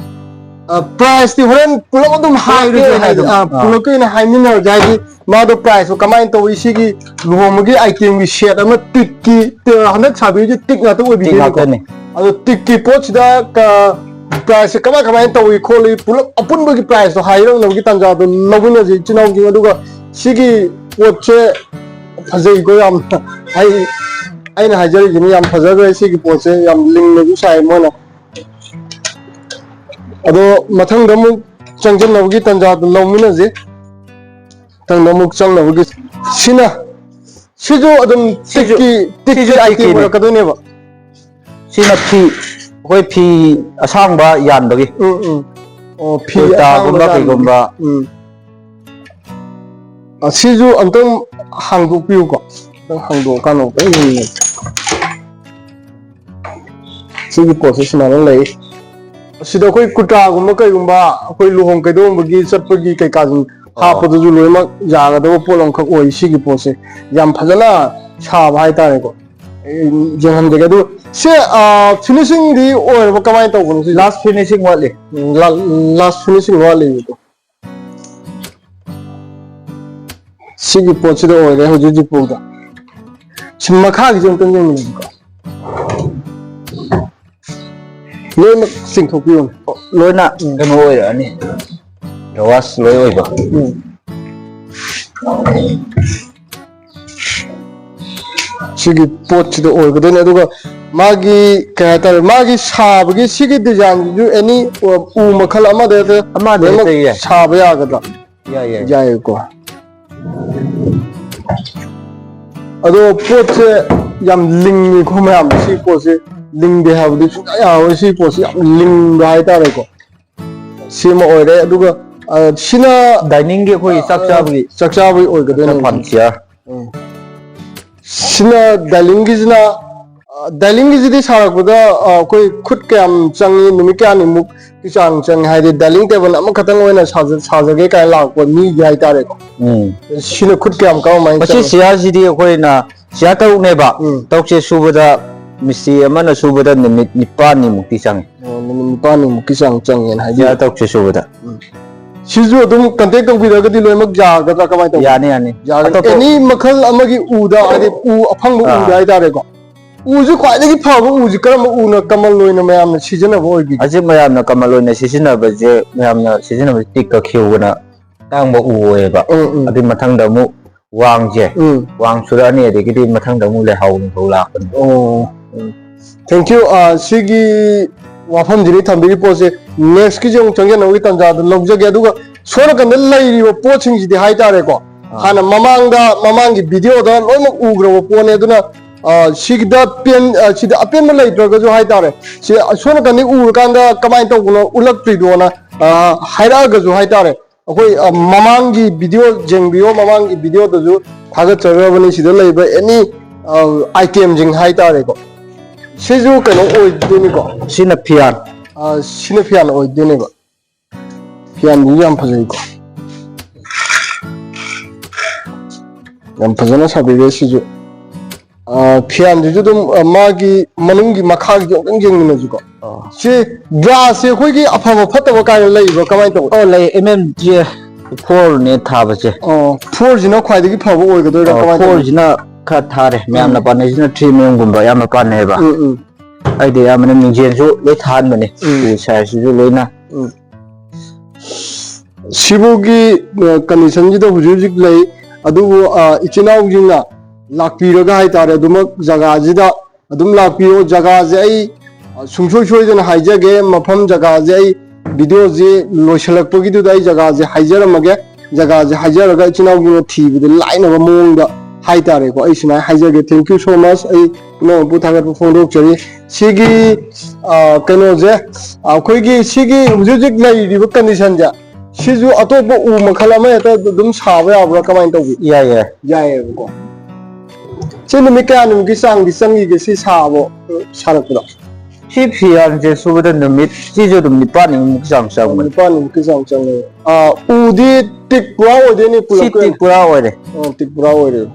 ꯑ, priceꯇꯤ ꯍꯣꯔꯦꯟ ꯄꯨꯂꯞ ꯑꯗꯨꯝ ꯄꯨꯂꯞꯀꯤ ꯍꯥꯏꯔꯁꯦ, ꯑꯣꯏꯅ ꯍꯥꯏꯗꯤ, ꯑꯗꯨꯝ, ꯑ, ꯑꯥ꯫ ꯄꯨꯂꯞꯀꯤ ꯑꯣꯏꯅ ꯍꯥꯏꯃꯤꯟꯅꯔꯁꯦ, ꯍꯥꯏꯗꯤ ꯃꯥꯗꯣ priceꯇꯣ ꯀꯃꯥꯏꯅ ꯇꯧꯏ, ꯁꯤꯒꯤ ꯂꯨꯍꯣꯡꯕꯒꯤ itemꯒꯤ set ꯑꯃ ꯇꯤꯛꯀꯤ, ꯇ-, ꯍꯟꯗꯛ ꯁꯥꯕꯤꯔꯤꯁꯦ ꯇꯤꯛ ꯉꯥꯛꯇ ꯇꯤꯛ ꯑꯣꯏꯕꯤꯗꯣꯏꯅꯤꯀꯣ꯫ ꯉꯥꯛꯇꯅꯤ꯫ ꯑꯗꯣ ꯇꯤꯛꯀꯤ ꯄꯣꯠꯁꯤꯗ ꯀ-, priceꯁꯦ ꯀꯃꯥꯏ ꯀꯃꯥꯏꯅ ꯇꯧꯏ ꯈꯣꯠꯂꯤ, ꯄꯨꯂꯞ ꯑꯄꯨꯟꯕꯒꯤ priceꯇꯣ ꯍꯥꯏꯔꯛꯅꯕꯒꯤ ꯇꯥꯟꯖꯥꯗꯣ ꯂꯧꯃꯤꯟꯅꯁꯦ ꯏꯆꯤꯟ ꯏꯅꯥꯎꯁꯤꯡ꯫ ꯑꯗꯨꯒ ꯁꯤꯒꯤ ꯄꯣꯠꯁꯦ ꯐꯖꯩꯀꯣ ꯌꯥꯝꯅ꯫ ꯑꯩ, ꯑꯩꯅ ꯍꯥꯏꯖꯔꯤꯁꯤꯅꯤ, ꯌꯥꯝ ꯐꯖꯈ꯭ꯔꯦ ꯁꯤꯒꯤ ꯄꯣꯠꯁꯦ, ꯌꯥꯝ ꯂꯤꯡꯅꯁꯨ ꯁꯥꯏ ꯃꯣꯏꯅ꯫ ꯑꯗꯣ ꯃꯊꯪꯗ ꯑꯃꯨꯛ ꯆꯪꯁꯤꯟꯅꯕꯒꯤ ꯇꯥꯟꯖꯥꯗꯨ ꯂꯧꯃꯤꯟꯅꯁꯤ꯫ ꯃꯊꯪꯗ ꯑꯃꯨꯛ ꯆꯪꯅꯕꯒꯤ ꯁꯤꯅ, ꯁꯤꯁꯨ ꯑꯗꯨꯝ ꯁꯤꯁꯨ, ꯇꯤꯛꯀꯤ, ꯇꯤꯛꯀꯤ ꯁꯤꯁꯨ item ꯇꯤꯛꯀꯤꯅꯤ꯫ ꯑꯣꯏꯔꯛꯀꯗꯣꯏꯅꯦꯕ꯫ ꯁꯤꯅ ꯐꯤ, ꯑꯩꯈꯣꯏ ꯐꯤ ꯑꯁꯥꯡꯕ ꯌꯥꯟꯕꯒꯤ꯫ ꯎꯝ, ꯎꯝ꯫ ꯑꯣ, ꯐꯤ ꯀꯨꯔꯇꯥꯒꯨꯝꯕ ꯑꯁꯥꯡꯕ ꯌꯥꯟꯕꯒꯤ꯫ ꯀꯩꯒꯨꯝꯕ꯫ ꯎꯝ꯫ ꯑꯁꯤꯁꯨ ꯑꯝꯇꯪ ꯍꯥꯡꯗꯣꯛꯄꯤꯌꯨꯀꯣ꯫ ꯑꯝꯇꯪ ꯍꯥꯡꯗꯣꯛꯑꯀꯥꯟꯗ ꯑꯝꯇꯪ ꯌꯦꯡꯉꯁꯤ꯫ ꯁꯤꯒꯤ ꯄꯣꯠꯁꯦ ꯁꯨꯃꯥꯏꯅ ꯂꯩ꯫ ꯑꯁꯤꯗ ꯑꯩꯈꯣꯏ ꯀꯨꯔꯇꯥꯒꯨꯝꯕ ꯀꯩꯒꯨꯝꯕ ꯑꯩꯈꯣꯏ ꯂꯨꯍꯣꯡ ꯀꯩꯗꯧꯕꯒꯤ ꯆꯠꯄꯒꯤ ꯀꯩꯀꯥꯁꯨ ꯑꯣ꯫ ꯍꯥꯞꯄꯗꯁꯨ ꯂꯣꯏꯅꯃꯛ ꯌꯥꯒꯗꯕ ꯄꯣꯠ ꯑꯃꯈꯛ ꯑꯣꯏ꯫ ꯁꯤꯒꯤ ꯄꯣꯠꯁꯦ ꯌꯥꯝ ꯐꯖꯅ ꯁꯥꯕ ꯍꯥꯏꯇꯥꯔꯦꯀꯣ꯫ ꯑꯩ ꯌꯦꯡꯍꯟꯖꯒꯦ꯫ ꯑꯗꯨ ꯁꯤ, ꯑ, finishingꯗꯤ ꯑꯣꯏꯔꯕ ꯀꯃꯥꯏꯅ ꯇꯧꯕꯅꯣ ꯁꯤꯁꯦ? Last finishing ꯋꯥꯠꯂꯤ꯫ ꯎꯝ, ꯂꯥ-, last finishing ꯋꯥꯠꯂꯤꯕꯀꯣ꯫ ꯁꯤꯒꯤ ꯄꯣꯠꯁꯤꯗ ꯑꯣꯏꯔꯦ ꯍꯧꯖꯤꯛ ꯍꯧꯖꯤꯛ ꯐꯥꯎꯗ꯫ ꯁꯤ ꯃꯈꯥꯒꯤꯁꯦ ꯑꯝꯇꯪ ꯌꯦꯡꯃꯤꯟꯅꯁꯤꯀꯣ꯫ ꯂꯣꯏꯅꯃꯛ ꯆꯤꯡꯊꯣꯛꯄꯤꯌꯨꯅꯦ꯫ ꯂꯣꯏꯅ ꯀꯩꯅꯣ ꯑꯣꯏꯔꯛꯑꯅꯤ, ꯔꯋꯥꯁ ꯂꯣꯏ ꯑꯣꯏꯕ꯫ ꯎꯝ꯫ ꯁꯤꯒꯤ ꯄꯣꯠꯁꯤꯗ ꯑꯣꯏꯒꯗꯣꯏꯅꯦ꯫ ꯑꯗꯨꯒ ꯃꯥꯒꯤ ꯀꯩ ꯍꯥꯏꯇꯥꯔꯦ, ꯃꯥꯒꯤ ꯁꯥꯕꯒꯤ ꯁꯤꯒꯤ ꯗꯤꯖꯥꯏꯟꯁꯤꯁꯨ ꯑꯦꯅꯤ ꯎ ꯃꯈꯜ ꯑꯃꯗ ꯍꯦꯛꯇ ꯑꯃꯗ ꯍꯦꯛꯇ ꯂꯣꯏꯅꯃꯛ ꯌꯥꯏ꯫ ꯁꯥꯕ ꯌꯥꯒꯗ꯭ꯔꯥ? ꯌꯥꯏ ꯌꯥꯏ꯫ ꯌꯥꯏꯌꯦꯀꯣ꯫ ꯑꯗꯣ ꯄꯣꯠꯁꯦ ꯌꯥꯝ ꯂꯤꯡꯉꯤꯀꯣ ꯃꯌꯥꯝ꯫ ꯁꯤ ꯄꯣꯠꯁꯦ ꯂꯤꯡꯗꯦ ꯍꯥꯏꯕꯗꯤ ꯁꯨꯡꯌꯥ ꯌꯥꯔꯣꯏ꯫ ꯁꯤ ꯄꯣꯠꯁꯦ ꯌꯥꯝ ꯂꯤꯡꯕ ꯍꯥꯏꯇꯥꯔꯦꯀꯣ꯫ ꯁꯤꯃ ꯑꯣꯏꯔꯦ꯫ ꯑꯗꯨꯒ ꯑ, ꯁꯤꯅ ꯗꯥꯏꯅꯤꯡꯒꯤ ꯑꯩꯈꯣꯏꯒꯤ ꯆꯥꯛ ꯆꯥꯕꯒꯤ ꯆꯥꯛ ꯆꯥꯕꯒꯤ ꯑꯣꯏꯒꯗꯣꯏꯅꯦ꯫ ꯐꯔꯅꯤꯆꯔ꯫ ꯎꯝ꯫ ꯁꯤꯅ ꯗꯥꯏꯅꯤꯡꯒꯤꯁꯤꯅ ꯑ, ꯗꯥꯏꯅꯤꯡꯒꯤꯁꯤꯗꯤ ꯁꯥꯔꯛꯄꯗ ꯑ, ꯑꯩꯈꯣꯏ ꯈꯨꯠ ꯀꯌꯥꯝ ꯆꯪꯉꯤ, ꯅꯨꯃꯤꯠ ꯀꯌꯥꯅꯤꯃꯨꯛꯀꯤ ꯆꯥꯡ ꯆꯪꯉꯤ? ꯍꯥꯏꯗꯤ ꯗꯥꯏꯅꯤꯡ ꯇꯦꯕꯜ ꯑꯃꯈꯛꯇꯪ ꯑꯣꯏꯅ ꯁꯥꯖ- ꯁꯥꯖꯒꯦ ꯀꯥꯏꯅ ꯂꯥꯛꯄ ꯃꯤꯒꯤ ꯍꯥꯏꯇꯥꯔꯦꯀꯣ꯫ ꯎꯝ꯫ ꯁꯤꯅ ꯈꯨꯠ ꯀꯌꯥꯝ ꯀꯔꯝꯍꯥꯏꯅ ꯃꯁꯤ ꯆꯪꯉꯤ? ꯆꯤꯌꯥꯔꯁꯤꯗꯤ ꯑꯩꯈꯣꯏꯅ ꯆꯤꯌꯥꯔ ꯇꯔꯨꯛꯅꯦꯕ꯫ ꯎꯝ꯫ ꯇꯔꯨꯛꯁꯦ ꯁꯨꯕꯗ ꯃꯤꯁꯇ꯭ꯔꯤ ꯑꯃꯅ ꯁꯨꯕꯗ ꯅꯨꯃꯤꯠ ꯅꯤꯄꯥꯜꯅꯤꯃꯨꯛꯇꯤ ꯆꯪꯉꯤ꯫ ꯑꯣ, ꯅꯨꯃꯤꯠ ꯅꯤꯄꯥꯜꯅꯤꯃꯨꯛꯀꯤ ꯆꯥꯡ ꯆꯪꯉꯦꯅ ꯍꯥꯏꯕꯤꯌꯨ꯫ ꯆꯤꯌꯥꯔ ꯇꯔꯨꯛꯁꯦ ꯁꯨꯕꯗ꯫ ꯁꯤꯁꯨ ꯑꯗꯨꯝ ꯀꯟꯇꯦꯛ ꯇꯧꯕꯤꯔꯒꯗꯤ ꯂꯣꯏꯅꯃꯛ ꯌꯥꯒꯗ꯭ꯔꯥ, ꯀꯃꯥꯏꯅ ꯇꯧꯕ? ꯌꯥꯅꯤ ꯌꯥꯅꯤ꯫ ꯌꯥꯒꯅꯤ꯫ ꯑꯇꯣꯞꯄ ꯑꯦꯅꯤ ꯃꯈꯜ ꯑꯃꯒꯤ ꯎꯗ, ꯍꯥꯏꯗꯤ ꯎ ꯑꯐꯪꯕ ꯑꯥ꯫ ꯎꯗ ꯍꯥꯏꯇꯥꯔꯦꯀꯣ꯫ ꯎꯁꯤ ꯈ꯭ꯋꯥꯏꯗꯒꯤ ꯐꯕ ꯎꯁꯤ ꯀꯔꯝꯕ ꯎꯅ ꯀꯃꯜ ꯑꯣꯏꯅ ꯃꯌꯥꯝꯅ ꯁꯤꯖꯤꯟꯅꯕ ꯑꯣꯏꯕꯤꯒꯦ? ꯍꯧꯖꯤꯛ ꯃꯌꯥꯝꯅ ꯀꯃꯜ ꯑꯣꯏꯅ ꯁꯤꯖꯤꯟꯅꯕꯁꯦ, ꯃꯌꯥꯝꯅ ꯁꯤꯖꯤꯟꯅꯕꯁꯦ ꯇꯤꯛꯀ ꯈꯦꯎꯕꯅ ꯇꯥꯡꯕ ꯎ ꯑꯣꯏꯌꯦꯕ꯫ ꯎꯝ, ꯎꯝ꯫ ꯑꯗꯨꯏ ꯃꯊꯪꯗ ꯑꯃꯨꯛ ꯋꯥꯡꯁꯦ, ꯎꯝ꯫ ꯋꯥꯡ ꯁꯨꯔꯛꯑꯅꯤ, ꯑꯗꯒꯤꯗꯤ ꯃꯊꯪꯗ ꯑꯃꯨꯛ ꯂꯩꯍꯥꯎ ꯅꯤꯡꯊꯧ ꯂꯥꯛꯄꯅꯤ꯫ ꯑꯣ꯫ ꯎꯝ꯫ Thank you꯫ ꯑ, ꯁꯤꯒꯤ ꯋꯥꯐꯝꯁꯤꯅꯤ ꯊꯝꯕꯤꯔꯤ ꯄꯣꯠꯁꯦ꯫ Next ꯀꯤꯁꯦ ꯑꯃꯨꯛ ꯆꯪꯖꯅꯕꯒꯤ ꯇꯥꯟꯖꯥꯗꯣ ꯂꯧꯖꯒꯦ꯫ ꯑꯗꯨꯒ ꯁꯣꯝ ꯅꯥꯀꯟꯗ ꯂꯩꯔꯤꯕ ꯄꯣꯠꯁꯤꯡꯁꯤꯗꯤ ꯍꯥꯏꯇꯥꯔꯦꯀꯣ, ꯑꯥ꯫ ꯍꯥꯟꯅ ꯃꯃꯥꯡꯗ, ꯃꯃꯥꯡꯒꯤ video ꯗ ꯂꯣꯏꯅꯃꯛ ꯎꯈ꯭ꯔꯕ ꯄꯣꯠꯅꯤ꯫ ꯑꯗꯨꯅ ꯑ, ꯁꯤꯒꯤꯗ ꯄꯦꯟ-, ꯑ, ꯁꯤꯗ ꯑꯄꯦꯟꯕ ꯂꯩꯇ꯭ꯔꯒꯁꯨ ꯍꯥꯏꯇꯥꯔꯦ, ꯁꯤ ꯁꯣꯝ ꯅꯥꯀꯟꯗ ꯎꯔꯀꯥꯟꯗ ꯀꯃꯥꯏꯅ ꯇꯧꯕꯅꯣ ꯎꯠꯂꯛꯇ꯭ꯔꯤꯗꯣꯅ, ꯑ, ꯍꯥꯏꯔꯛꯑꯒꯁꯨ ꯍꯥꯏꯇꯥꯔꯦ, ꯑꯩꯈꯣꯏ, ꯑ, ꯃꯃꯥꯡꯒꯤ video ꯌꯦꯡꯕꯤꯌꯣ, ꯃꯃꯥꯡꯒꯤ video ꯗꯁꯨ ꯊꯥꯒꯠꯆꯈ꯭ꯔꯕꯅꯤ꯫ ꯁꯤꯗ ꯂꯩꯕ ꯑꯦꯅꯤ, ꯑ, item ꯁꯤꯡ ꯍꯥꯏꯇꯥꯔꯦꯀꯣ꯫ ꯁꯤꯁꯨ ꯀꯩꯅꯣ ꯑꯣꯏꯗꯣꯏꯅꯤꯀꯣ, ꯁꯤꯅ ꯐꯤꯌꯥꯟ꯫ ꯑ, ꯁꯤꯅ ꯐꯤꯌꯥꯟ ꯑꯣꯏꯗꯣꯏꯅꯦꯕ꯫ ꯐꯤꯌꯥꯟꯗꯨꯁꯨ ꯌꯥꯝ ꯐꯖꯩꯀꯣ, ꯌꯥꯝ ꯐꯖꯅ ꯁꯥꯕꯤꯔꯦ ꯁꯤꯁꯨ꯫ ꯑ, ꯐꯤꯌꯥꯟꯁꯤꯁꯨ ꯑꯗꯨꯝ, ꯑ, ꯃꯥꯒꯤ ꯃꯅꯨꯡꯒꯤ ꯃꯈꯥꯒꯤꯁꯨ ꯑꯃꯨꯛꯇꯪ ꯌꯦꯡꯃꯤꯟꯅꯁꯤꯀꯣ꯫ ꯑꯣ꯫ ꯁꯤ ꯒ꯭ꯂꯥꯁꯁꯦ ꯑꯩꯈꯣꯏꯒꯤ ꯑꯐꯕ ꯐꯠꯇꯕ ꯀꯥꯏꯅ ꯂꯩꯕ꯭ꯔꯣ, ꯀꯃꯥꯏꯅ ꯇꯧꯕ? ꯑꯣ, ꯂꯩ꯫ M M G four ꯅꯦ ꯊꯥꯕꯁꯦ꯫ ꯑꯣ, four ꯁꯤꯅ ꯈ꯭ꯋꯥꯏꯗꯒꯤ ꯐꯕ ꯑꯣꯏꯒꯗꯣꯏꯔꯥ, ꯑꯣ, ꯀꯃꯥꯏꯅ four ꯇꯧꯕ? ꯁꯤꯅ ꯈꯔ ꯊꯥꯔꯦ꯫ ꯃꯌꯥꯝꯅ ꯎꯝ꯫ ꯄꯥꯝꯅꯩꯁꯤꯅ three M M ꯒꯨꯝꯕ ꯌꯥꯝꯅ ꯄꯥꯝꯅꯩꯌꯦꯕ꯫ ꯎꯝ, ꯎꯝ꯫ ꯑꯩꯗꯤ ꯑꯌꯥꯝꯕꯅ ꯃꯤꯡꯖꯦꯜꯁꯨ ꯂꯣꯏ ꯊꯥꯍꯟꯕꯅꯦ꯫ ꯎꯝ꯫ ꯎ ꯁꯥꯏꯖꯁꯤꯁꯨ ꯂꯣꯏꯅ꯫ ꯎꯝ꯫ ꯁꯤꯕꯨꯒꯤ, ꯑ, conditionꯁꯤꯗ ꯍꯧꯖꯤꯛ ꯍꯧꯖꯤꯛ ꯂꯩ꯫ ꯑꯗꯨꯕꯨ, ꯑ, ꯏꯆꯤꯟ ꯏꯅꯥꯎꯁꯤꯡꯅ ꯂꯥꯛꯄꯤꯔꯒ ꯍꯥꯏꯇꯥꯔꯦ, ꯑꯗꯨꯃꯛ ꯖꯒꯥꯁꯤꯗ ꯑꯗꯨꯝ ꯂꯥꯛꯄꯤꯌꯣ꯫ ꯖꯒꯥꯁꯦ ꯑꯩ, ꯑ, ꯁꯨꯡꯁꯣꯏ ꯁꯣꯏꯗꯅ ꯍꯥꯏꯖꯒꯦ, ꯃꯐꯝ ꯖꯒꯥꯁꯦ ꯑꯩ videoꯁꯤ ꯂꯣꯏꯁꯤꯜꯂꯛꯄꯒꯤꯗꯨꯗ ꯑꯩ ꯖꯒꯥꯁꯦ ꯍꯥꯏꯖꯔꯝꯃꯒꯦ꯫ ꯖꯒꯥꯁꯦ ꯍꯥꯏꯖꯔꯒ ꯏꯆꯤꯟ ꯏꯅꯥꯎꯁꯤꯡꯅ ꯊꯤꯕꯗ ꯂꯥꯏꯅꯕ ꯃꯑꯣꯡꯗ ꯍꯥꯏꯇꯥꯔꯦꯀꯣ, ꯑꯩ ꯁꯨꯃꯥꯏꯅ ꯍꯥꯏꯖꯒꯦ꯫ Thank you so much꯫ ꯑꯩ ꯄꯨꯝꯅꯃꯛꯄꯨ ꯊꯥꯒꯠꯄ ꯐꯣꯡꯗꯣꯛꯆꯔꯤ꯫ ꯁꯤꯒꯤ, ꯑ, ꯀꯩꯅꯣꯁꯦ, ꯑꯩꯈꯣꯏꯒꯤ ꯁꯤꯒꯤ ꯍꯧꯖꯤꯛ ꯍꯧꯖꯤꯛ ꯂꯩꯔꯤꯕ conditionꯁꯦ, ꯁꯤꯁꯨ ꯑꯇꯣꯞꯄ ꯎ ꯃꯈꯜ ꯑꯃ ꯍꯦꯛꯇ ꯑꯗꯨꯝ ꯁꯥꯕ ꯌꯥꯕ꯭ꯔꯥ, ꯀꯃꯥꯏꯅ ꯇꯧꯕꯤ? ꯌꯥꯏ, ꯌꯥꯏ꯫ ꯌꯥꯏꯌꯦꯕꯀꯣ꯫ ꯁꯤ ꯅꯨꯃꯤꯠ ꯀꯌꯥꯅꯤꯃꯨꯛꯀꯤ ꯆꯥꯡꯗꯤ ꯆꯪꯈꯤꯒꯦ ꯁꯤ ꯁꯥꯕ, ꯁꯥꯔꯛꯄꯗ? ꯁꯤ ꯐꯤꯌꯥꯟꯁꯦ ꯁꯨꯕꯗ ꯅꯨꯃꯤꯠ, ꯁꯤꯁꯨ ꯑꯗꯨꯝ ꯅꯤꯄꯥꯜꯅꯤꯃꯨꯛꯀꯤ ꯆꯥꯡ ꯆꯪꯕꯅꯤ꯫ ꯅꯤꯄꯥꯜꯅꯤꯃꯨꯛꯀꯤ ꯆꯥꯡ ꯆꯪꯉꯦ꯫ ꯑ, ꯎꯗꯤ ꯇꯤꯛ ꯄꯨꯔꯥ ꯑꯣꯏꯗꯣꯏꯅꯤ ꯁꯤ ꯄꯨꯂꯞꯀꯤ ꯇꯤꯛ ꯑꯣꯏꯅ? ꯄꯨꯔꯥ ꯑꯣꯏꯔꯦ꯫ ꯑ, ꯇꯤꯛ ꯄꯨꯔꯥ ꯑꯣꯏꯔꯦ꯫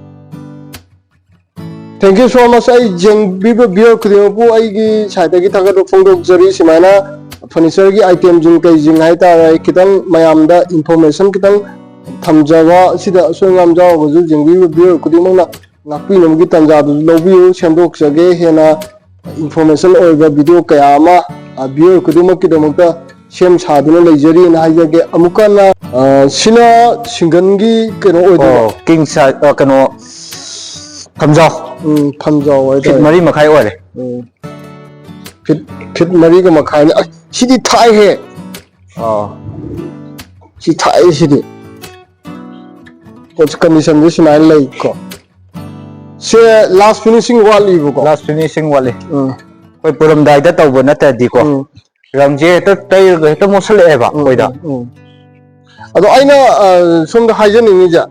Thank you so much꯫ ꯑꯩ ꯌꯦꯡꯕꯤꯕ viewer ꯈꯨꯗꯤꯡꯃꯛꯄꯨ ꯑꯩꯒꯤ sideꯇꯒꯤ ꯊꯥꯒꯠꯄ ꯐꯣꯡꯗꯣꯛꯆꯔꯤ꯫ ꯁꯨꯃꯥꯏꯅ furnitureꯒꯤ itemꯁꯤꯡ ꯀꯩꯁꯤꯡ ꯍꯥꯏꯇꯥꯔꯦ, ꯑꯩ ꯈꯤꯇꯪ ꯃꯌꯥꯝꯗ information ꯈꯤꯇꯪ ꯊꯝꯖꯕ, ꯁꯤꯗ ꯑꯁꯣꯏ ꯑꯉꯥꯝ ꯌꯥꯎꯔꯒꯁꯨ ꯌꯦꯡꯕꯤꯕ viewer ꯈꯨꯗꯤꯡꯃꯛꯅ ꯉꯥꯛꯄꯤꯅꯕꯒꯤ ꯇꯥꯟꯖꯥꯗꯨ ꯂꯧꯕꯤꯌꯨ꯫ ꯁꯦꯝꯗꯣꯛꯆꯒꯦ, ꯍꯦꯟꯅ information ꯑꯣꯏꯕ video ꯀꯌꯥ ꯑꯃ, ꯑ, viewer ꯈꯨꯗꯤꯡꯃꯛꯀꯤꯗꯃꯛꯇ ꯁꯦꯝ ꯁꯥꯗꯨꯅ ꯂꯩꯖꯔꯤꯅ ꯍꯥꯏꯖꯒꯦ꯫ ꯑꯃꯨꯛꯀ ꯍꯟꯅ, ꯑ, ꯁꯤꯅ singleꯒꯤ ꯀꯩꯅꯣ ꯑꯣꯏꯗꯣꯏꯕ? ꯑꯣ, king size, ꯑ, ꯀꯩꯅꯣ, ꯐꯝꯖꯥꯎ꯫ ꯎꯝ, ꯐꯝꯖꯥꯎ ꯍꯥꯏꯇꯥꯔꯦ꯫ Feet ꯃꯔꯤ ꯃꯈꯥꯏ ꯑꯣꯏꯔꯦ꯫ ꯎꯝ꯫ Feet, feet ꯃꯔꯤꯒ ꯃꯈꯥꯏꯅꯤ꯫ ꯑꯁ, ꯁꯤꯗꯤ ꯊꯥꯏꯍꯦ꯫ ꯑꯥ꯫ ꯁꯤ ꯊꯥꯏ, ꯁꯤꯗꯤ꯫ ꯄꯣꯠ conditionꯁꯦ ꯁꯨꯃꯥꯏꯅ ꯂꯩꯀꯣ꯫ ꯁꯦ last finishing ꯋꯥꯠꯂꯤꯕꯀꯣ? Last finishing ꯋꯥꯠꯂꯤ꯫ ꯎꯝ꯫ ꯑꯩꯈꯣꯏ ꯄꯨꯔꯝꯗꯥꯏꯗ ꯇꯧꯕ ꯅꯠꯇ꯭ꯔꯗꯤꯀꯣ꯫ ꯎꯝ꯫ ꯔꯪꯁꯦ ꯍꯦꯛꯇ ꯇꯩꯔꯒ ꯍꯦꯛꯇ ꯃꯣꯠꯁꯜꯂꯛꯑꯦꯕ ꯎꯝ, ꯑꯩꯈꯣꯏꯗ꯫ ꯎꯝ, ꯎꯝ꯫ ꯑꯗꯣ ꯑꯩꯅ, ꯑ, ꯁꯣꯝꯗ ꯍꯥꯏꯖꯅꯤꯡꯉꯤꯁꯦ,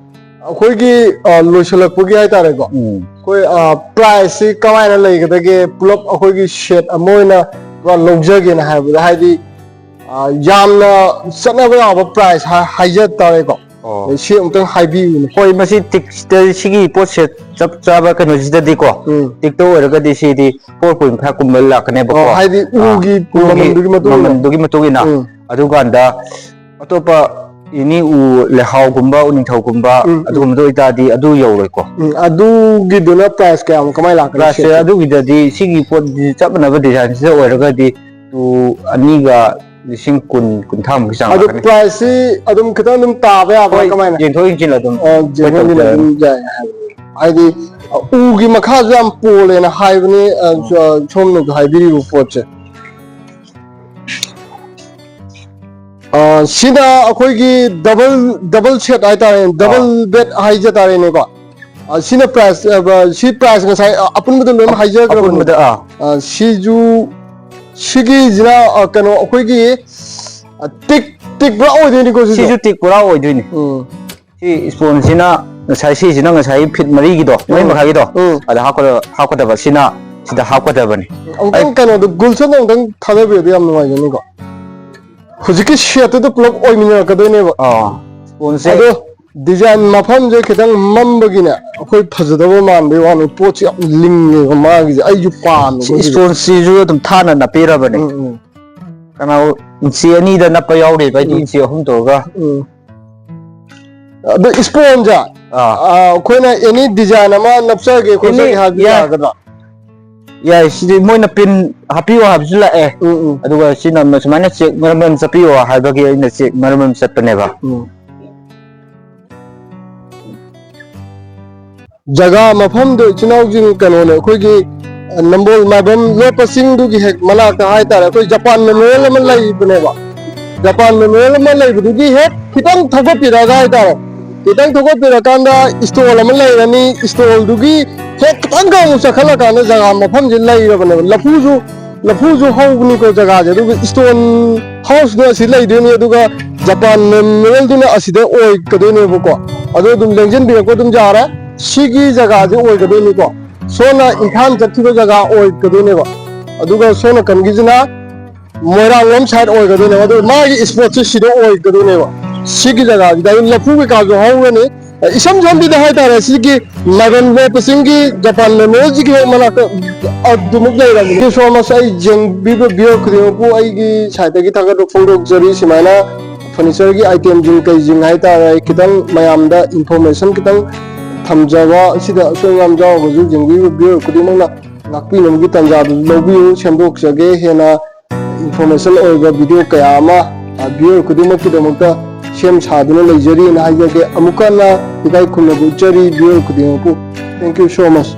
ꯑꯩꯈꯣꯏꯒꯤ, ꯑ, ꯂꯣꯏꯁꯤꯜꯂꯛꯄꯒꯤ ꯍꯥꯏꯇꯥꯔꯦꯀꯣ꯫ ꯎꯝ꯫ ꯑꯩꯈꯣꯏ, ꯑ, priceꯁꯤ ꯀꯃꯥꯏꯅ ꯂꯩꯒꯗꯒꯦ? ꯄꯨꯂꯞ ꯑꯩꯈꯣꯏꯒꯤ set ꯑꯃ ꯑꯣꯏꯅ ꯄꯨꯔꯥ ꯂꯧꯖꯒꯦꯅ ꯍꯥꯏꯕꯗ, ꯍꯥꯏꯗꯤ, ꯑ, ꯌꯥꯝꯅ ꯆꯠꯅꯕ ꯌꯥꯕ price ꯍꯥ-, ꯍꯥꯏꯖ ꯇꯥꯔꯦꯀꯣ꯫ ꯑꯣ꯫ ꯁꯤ ꯑꯃꯨꯛꯇꯪ ꯍꯥꯏꯕꯤꯌꯨꯅꯦ꯫ ꯍꯣꯏ, ꯃꯁꯤ ꯇꯤꯛꯁꯇ, ꯁꯤꯒꯤ ꯄꯣꯠꯁꯦ ꯆꯞ ꯆꯥꯕ ꯀꯩꯅꯣꯁꯤꯗꯗꯤꯀꯣ, ꯎꯝ꯫ ꯇꯤꯛꯇ ꯑꯣꯏꯔꯒꯗꯤ ꯁꯤꯗꯤ four point five ꯀꯨꯝꯕ ꯂꯥꯛꯀꯅꯦꯕꯀꯣ꯫ ꯑꯣ, ꯍꯥꯏꯗꯤ ꯑꯥ, ꯎꯒꯤ ꯎꯒꯤ ꯃꯃꯜꯗꯨꯒꯤ ꯃꯇꯨꯡ ꯏꯟꯅ꯫ ꯃꯃꯜꯗꯨꯒꯤ ꯃꯇꯨꯡ ꯏꯟꯅ꯫ ꯎꯝ꯫ ꯑꯗꯨꯀꯥꯟꯗ ꯑꯇꯣꯞꯄ ꯑꯦꯅꯤ ꯎ, ꯂꯩꯍꯥꯎꯒꯨꯝꯕ, ꯎꯅꯤꯡꯊꯧꯒꯨꯝꯕ, ꯎꯝ, ꯎꯝ꯫ ꯑꯗꯨꯒꯨꯝꯕꯗ ꯑꯣꯏꯇꯥꯔꯗꯤ ꯑꯗꯨ ꯌꯧꯔꯣꯏꯀꯣ꯫ ꯎꯝ, ꯑꯗꯨꯒꯤꯗꯨꯅ price ꯀꯌꯥꯃꯨꯛ ꯀꯃꯥꯏꯅ ꯂꯥꯛꯀꯅꯤ price ꯁꯦ? ꯑꯗꯨꯒꯤꯗꯗꯤ ꯁꯤꯒꯤ ꯄꯣꯠꯁꯤ ꯆꯞ ꯃꯥꯟꯅꯕ designꯁꯤꯗ ꯑꯣꯏꯔꯒꯗꯤ ꯇꯨ ꯑꯅꯤꯒ ꯂꯤꯁꯤꯡ ꯀꯨꯟ, ꯀꯨꯟꯊ꯭ꯔꯥꯃꯨꯛꯀꯤ ꯆꯥꯡ ꯑꯗꯨ ꯂꯥꯛꯀꯅꯤ꯫ Priceꯁꯤ ꯑꯗꯨꯝ ꯈꯤꯇꯪ ꯑꯗꯨꯝ ꯇꯥꯕ ꯌꯥꯕ꯭ꯔꯥ? ꯍꯣꯏ, ꯀꯃꯥꯏꯅ? ꯌꯦꯡꯊꯣꯛ ꯌꯦꯡꯁꯤꯟ ꯑꯗꯨꯝ ꯑꯣ, ꯌꯦꯡꯊꯣꯛ ꯌꯦꯡꯁꯤꯟ ꯇꯧꯖꯔꯅꯤ꯫ ꯑꯗꯨꯝ ꯌꯥꯏ ꯍꯥꯏꯕꯅꯤ꯫ ꯍꯥꯏꯗꯤ, ꯎꯒꯤ ꯃꯈꯥꯁꯨ ꯌꯥꯝ ꯄꯣꯜꯂꯦꯅ ꯍꯥꯏꯕꯅꯤ, ꯑ, ꯎꯝ꯫ ꯁꯣꯝꯅꯁꯨ ꯍꯥꯏꯕꯤꯔꯤꯕ ꯄꯣꯠꯁꯦ꯫ ꯑ, ꯁꯤꯅ ꯑꯩꯈꯣꯏꯒꯤ double, double set ꯍꯥꯏꯇꯥꯔꯦ, double ꯑꯥ꯫ Bed ꯍꯥꯏꯖ ꯇꯥꯔꯦꯅꯦꯀꯣ꯫ ꯑ, ꯁꯤꯅ price, ꯑ, ꯁꯤ price ꯉꯁꯥꯏ, ꯑ, ꯑꯄꯨꯟꯕꯗ ꯂꯣꯏꯅ ꯍꯥꯏꯖꯈ꯭ꯔꯕꯅꯦ꯫ ꯑꯄꯨꯟꯕꯗ, ꯑꯥ꯫ ꯑ, ꯁꯤꯁꯨ, ꯁꯤꯒꯤꯁꯤꯅ, ꯑ, ꯀꯩꯅꯣ, ꯑꯩꯈꯣꯏꯒꯤ, ꯑ, ꯇꯤꯛ, ꯇꯤꯛ ꯄꯨꯔꯥ ꯑꯣꯏꯗꯣꯏꯅꯤꯀꯣ ꯁꯤꯁꯨ? ꯁꯤꯁꯨ ꯇꯤꯛ ꯄꯨꯔꯥ ꯑꯣꯏꯗꯣꯏꯅꯤ꯫ ꯎꯝ꯫ ꯁꯤ spongeꯁꯤꯅ ꯉꯁꯥꯏ, ꯁꯤꯁꯤꯅ ꯉꯁꯥꯏ feet ꯃꯔꯤꯒꯤꯗꯣ, ꯃꯔꯤ ꯎꯝ꯫ ꯃꯈꯥꯏꯒꯤꯗꯣ, ꯎꯝ꯫ ꯑꯗ ꯍꯥꯞꯀꯗꯕ, ꯍꯥꯞꯀꯗꯕ, ꯁꯤꯅ ꯁꯤꯗ ꯍꯥꯞꯀꯗꯕꯅꯤ꯫ ꯑꯃꯨꯛꯇꯪ ꯑꯩ ꯀꯩꯅꯣꯗꯣ, ꯒꯨꯜꯁꯟꯗꯣ ꯑꯃꯨꯛꯇꯪ ꯊꯥꯗꯕꯤꯔꯗꯤ ꯌꯥꯝ ꯅꯨꯡꯉꯥꯏꯖꯅꯤꯀꯣ꯫ ꯍꯧꯖꯤꯛꯀꯤ setꯇꯨꯗ ꯄꯨꯂꯞ ꯑꯣꯏꯃꯤꯟꯅꯔꯛꯀꯗꯣꯏꯅꯦꯕ꯫ ꯑꯥ, spongeꯁꯦ ꯑꯗꯣ design ꯃꯐꯝꯁꯦ ꯈꯤꯇꯪ ꯃꯝꯕꯒꯤꯅꯦ, ꯑꯩꯈꯣꯏ ꯐꯖꯗꯕ ꯃꯥꯟꯕꯩ ꯋꯥꯅꯤ, ꯄꯣꯠꯁꯦ ꯌꯥꯝ ꯂꯤꯡꯉꯦꯕ ꯃꯥꯒꯤꯁꯦ, ꯑꯩꯁꯨ ꯄꯥꯝꯃꯦꯕ ꯁꯤ ꯍꯧꯖꯤꯛ꯫ Spongeꯁꯤꯁꯨ ꯑꯗꯨꯝ ꯊꯥꯅ ꯅꯞꯄꯤꯔꯕꯅꯦ꯫ ꯎꯝ, ꯎꯝ꯫ ꯀꯅꯥ inch ꯑꯅꯤꯗ ꯅꯞꯄ ꯌꯥꯎꯔꯤꯕ ꯍꯥꯏꯗꯤ ꯎꯝ꯫ Inch ꯑꯍꯨꯝ ꯇꯧꯔꯒ꯫ ꯎꯝ꯫ ꯑꯗꯨ sponge, ꯑꯥ꯫ ꯑꯥ, ꯑꯩꯈꯣꯏꯅ any design ꯑꯃ ꯅꯞꯆꯒꯦ ꯈꯣꯠꯆꯒꯦ any, ꯍꯥꯏꯕꯗꯤ yeah꯫ ꯌꯥꯒꯗ꯭ꯔꯥ? ꯌꯥꯏ, ꯁꯤꯗꯤ ꯃꯣꯏꯅ pin ꯍꯥꯞꯄꯤꯌꯣ ꯍꯥꯏꯕꯁꯨ ꯂꯥꯛꯑꯦ꯫ ꯎꯝ, ꯎꯝ꯫ ꯑꯗꯨꯒ ꯁꯤꯅ ꯁꯨꯃꯥꯏꯅ check ꯃꯔꯝ ꯃꯔꯝ ꯆꯠꯄꯤꯌꯣ ꯍꯥꯏꯕꯒꯤ ꯑꯩꯅ check ꯃꯔꯝ ꯃꯔꯝ ꯆꯠꯄꯅꯦꯕ꯫ ꯎꯝ꯫ ꯖꯒꯥ ꯃꯐꯝꯗꯣ ꯏꯆꯤꯟ ꯏꯅꯥꯎꯁꯤꯡ ꯀꯩꯅꯣꯅꯦ, ꯑꯩꯈꯣꯏꯒꯤ, ꯑ, ꯅꯝꯕꯣꯜ ꯃꯥꯏꯕꯝ ꯂꯣꯛꯄ ꯆꯤꯡꯗꯨꯒꯤ ꯍꯦꯛ ꯃꯅꯥꯛꯇ ꯍꯥꯏꯇꯥꯔꯦ, ꯑꯩꯈꯣꯏ ꯖꯄꯥꯟ memorial ꯑꯃ ꯂꯩꯕꯅꯦꯕ꯫ ꯖꯄꯥꯟ memorial ꯑꯃ ꯂꯩꯕꯗꯨꯒꯤ ꯍꯦꯛ ꯈꯤꯇꯪ ꯊꯧꯒꯠꯄꯤꯔꯛꯑꯒ ꯍꯥꯏꯇꯥꯔꯦ, ꯈꯤꯇꯪ ꯊꯧꯒꯠꯄꯤꯔꯀꯥꯟꯗ stall ꯑꯃ ꯂꯩꯔꯅꯤ꯫ Stallꯗꯨꯒꯤ ꯍꯦꯛ ꯈꯤꯇꯪꯒ ꯑꯃꯨꯛ ꯆꯠꯈꯠꯂꯀꯥꯟꯗ ꯖꯒꯥ ꯃꯐꯝꯁꯦ ꯂꯩꯔꯕꯅꯦꯕ꯫ ꯂꯐꯨꯁꯨ, ꯂꯐꯨꯁꯨ ꯍꯧꯕꯅꯤꯀꯣ ꯖꯒꯥꯁꯦ꯫ ꯑꯗꯨꯒ stone houseꯗꯣ ꯑꯁꯤ ꯂꯩꯗꯣꯏꯅꯤ꯫ ꯑꯗꯨꯒ ꯖꯄꯥꯟ memorialꯗꯨꯅ ꯑꯁꯤꯗ ꯑꯣꯏꯒꯗꯣꯏꯅꯦꯕꯀꯣ꯫ ꯑꯗꯣ ꯑꯗꯨꯝ ꯂꯦꯡꯁꯤꯟꯕꯤꯔꯛꯄ ꯑꯗꯨꯝ ꯌꯥꯔꯦ꯫ ꯁꯤꯒꯤ ꯖꯒꯥꯁꯦ ꯑꯣꯏꯒꯗꯣꯏꯅꯤꯀꯣ꯫ ꯁꯣꯝꯅ ꯏꯝꯐꯥꯜ ꯆꯠꯈꯤꯕ ꯖꯒꯥ ꯑꯣꯏꯒꯗꯣꯏꯅꯦꯕ꯫ ꯑꯗꯨꯒ ꯁꯣꯝ ꯅꯥꯀꯟꯒꯤꯁꯤꯅ ꯃꯣꯏꯔꯥꯡꯂꯣꯝ side ꯑꯣꯏꯒꯗꯣꯏꯅꯦꯕ꯫ ꯑꯗꯨ ꯃꯥꯒꯤ spotꯁꯦ ꯁꯤꯗ ꯑꯣꯏꯒꯗꯣꯏꯅꯦꯕ꯫ ꯁꯤꯒꯤ ꯖꯒꯥꯁꯤꯗ ꯑꯩ ꯂꯐꯨ ꯀꯩꯀꯥꯁꯨ ꯍꯧꯔꯅꯤ꯫ ꯏꯁꯝ ꯁꯝꯕꯤꯗ ꯍꯥꯏꯇꯥꯔꯦ, ꯁꯤꯒꯤ ꯃꯥꯏꯕꯝ ꯂꯣꯛꯄ ꯆꯤꯡꯒꯤ ꯖꯄꯥꯟ memorialꯁꯤꯒꯤ ꯍꯦꯛ ꯃꯅꯥꯛꯇ ꯑꯗꯨꯃꯨꯛ ꯂꯩꯔꯕꯅꯤ꯫ Thank you so much꯫ ꯑꯩ ꯌꯦꯡꯕꯤꯕ viewer ꯈꯨꯗꯤꯡꯃꯛꯄꯨ ꯑꯩꯒꯤ sideꯇꯒꯤ ꯊꯥꯒꯠꯄ ꯐꯣꯡꯗꯣꯛꯆꯔꯤ꯫ ꯁꯨꯃꯥꯏꯅ furniture ꯒꯤ item ꯁꯤꯡ ꯀꯩꯁꯤꯡ ꯍꯥꯏꯇꯥꯔꯦ, ꯈꯤꯇꯪ ꯃꯌꯥꯝꯗ information ꯈꯤꯇꯪ ꯊꯝꯖꯕ, ꯁꯤꯗ ꯑꯁꯣꯏ ꯑꯉꯥꯝ ꯌꯥꯎꯔꯒꯁꯨ ꯌꯦꯡꯕꯤꯔꯤꯕ viewer ꯈꯨꯗꯤꯡꯃꯛꯅ ꯉꯥꯛꯄꯤꯅꯕꯒꯤ ꯇꯥꯟꯖꯥꯗꯨ ꯂꯧꯕꯤꯌꯨ꯫ ꯁꯦꯝꯗꯣꯛꯆꯒꯦ, ꯍꯦꯟꯅ information ꯑꯣꯏꯕ video ꯀꯌꯥ ꯑꯃ, ꯑ, viewer ꯈꯨꯗꯤꯡꯃꯛꯀꯤꯗꯃꯛꯇ ꯁꯦꯝ ꯁꯥꯗꯨꯅ ꯂꯩꯖꯔꯤꯅ ꯍꯥꯏꯖꯒꯦ꯫ ꯑꯃꯨꯛꯀ ꯍꯟꯅ ꯏꯀꯥꯏ ꯈꯨꯝꯅꯕ ꯎꯠꯆꯔꯤ viewer ꯈꯨꯗꯤꯡꯃꯛꯄꯨ꯫ Thank you so much꯫